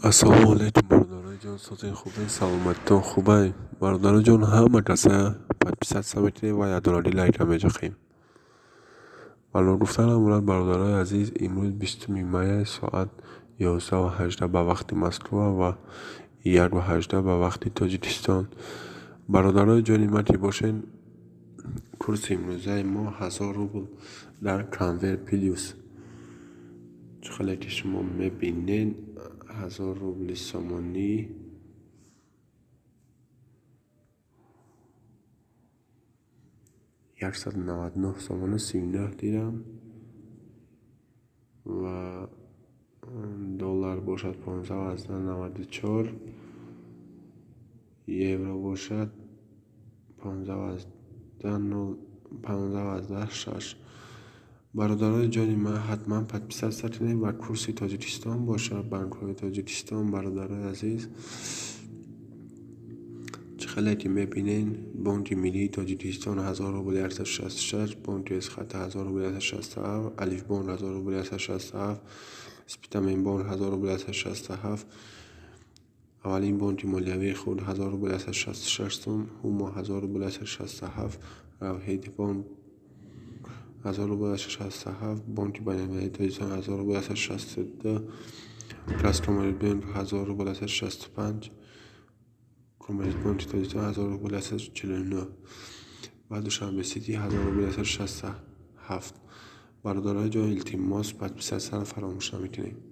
Ассалому алайкум, бародарои ҷон, созен, хубен, саломатитон хубай? Бародарои ҷон, ҳама каса подписаться мекунем ва якдонаги лайка меҷақем. Ва ногуфта намонад, бародарои азиз, имрӯз 20 мая, соат 11:18 ба вақти Москва ва 1:18 ба вақти Тоҷикистон. Бародарои ҷони ман, ки бошен, курси имрӯзаи мо 1000 рубл дар Конверт Плюс. Чӣ хеле ки шумо мебинед, 1000 рубли сомонӣ 199 сомону 39 дирам ва доллар бошад 15,94, евро бошад 15,0, 15,6. Бародарои ҷони ман, ҳатман подписаться кунед ва курси Тоҷикистон бошад, банкҳои Тоҷикистон, бародарои азиз, чӣ хеле ки мебинед, Бонки Миллии Тоҷикистон 1000 рубл 166, Бонки Эсхата 1000 рубл 167, Алифбонк 1000 рубл 167, Спитаменбонк 1000 рубл 167, Аввалин бонки молиявии худ 1000 рубл 166 сум, Ҳумо 1000 рубл 167, Равҳидбонк 1000 рубл 167, Бонки Байналмилалии Тоҷикистон 1000 рубл 162, Казкоммерцбанк 1000 рубл 165, Коммерцбонки Тоҷикистон 1000 рубл 149 ва Душанбе Сити 1000 рубл 167. Бародарои ҷон, илтимос, подписаться ро фаромӯш намекунед.